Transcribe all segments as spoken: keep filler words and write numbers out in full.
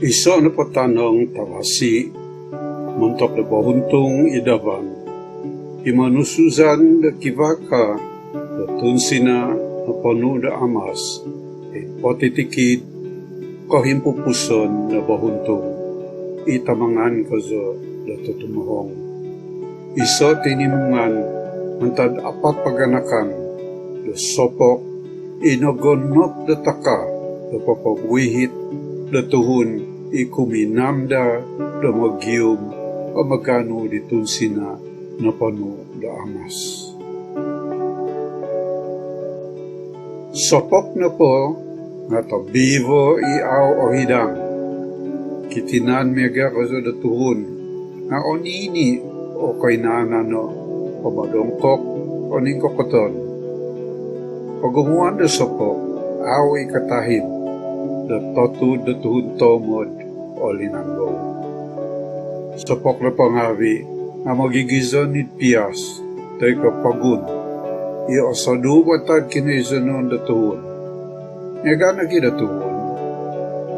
Iso' nopo tanong tavasi' montok do bohuntung id davan i monusuzan do kivaa ka do tunsina' noponu' do amas i potitikid kohimpupuson do bohuntung i tamangan kozo do totumohong. Iso' tinimungan mantad apat paganakan do sopok i nogonop do taka do popobuihit do tuhun i kuminam daa do mogium om maganu di tunsina' noponu' do amas. Sopok nopo nga' tobivo i au' ohidang, kitinan miaga' kozo do tuhun nga' oniini' o koinanano' om odongkok o ningkokoton. Pogumuan do sopok au' i' katahib do totud do tuhun toomod o linanggou. Sopok nopo ngaavi' nga' mogigizon id pias toi ko' pogun i osodu' mantad kinoizonon do tuhun. Miaga' nogi' do tuhun,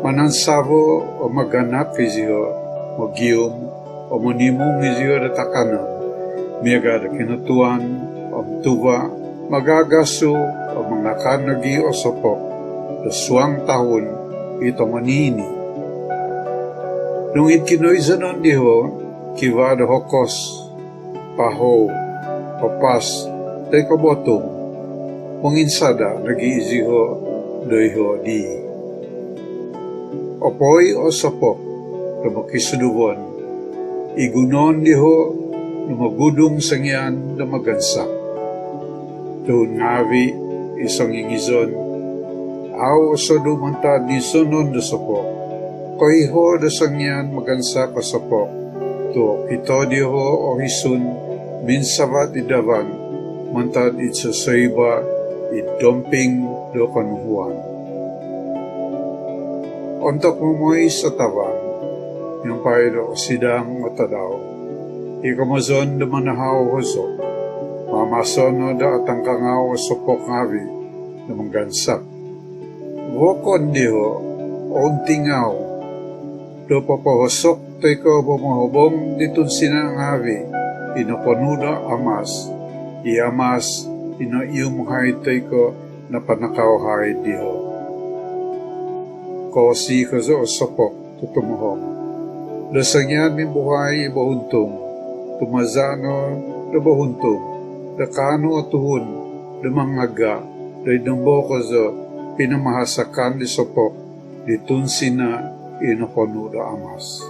manansavo om maganap iziho' mogium om monimung iziho' do takanon miaga' do kinotuan om tuva', magagasu om mangakan nogi' o sopok do suang tahun i tongoniini'. Nung id kinoizonon diho' kivaa do hokos, pahou, papas toi ko' botung, monginsada' nogi' iziho' do iho' dii. Opoi o sopok do mokisuduvon i gunoon diho' do mogudung songian do magansak. Tuhun ngaavi' i songingizon au' osodu' mantad nizonon do sopok, koiho' do songian magansak o sopok tu' okito diho' o hisun minsavat id davan mantad id sosoiba' id domping do konuhuan. Ontok momois o tavan miampai do osidang o tadau, i komozon do manahau hozo, maamaso no do atangkangau o sopok ngaavi' do magansak. Vokon diho' o untingau do popohosok toi ko' pomohobong di tunsina' ngaavi' i noponu' do amas, i amas i noium haid toi ko' napanakau haid diho'. Koosi kozo o sopok totumohong do songian mimbuhai i bohuntung, tumaza' no do bohuntung do kaanu o tuhun do mangaga' do id nombo kozo pinamahasakan di sopok di tunsina' i noponu' do amas.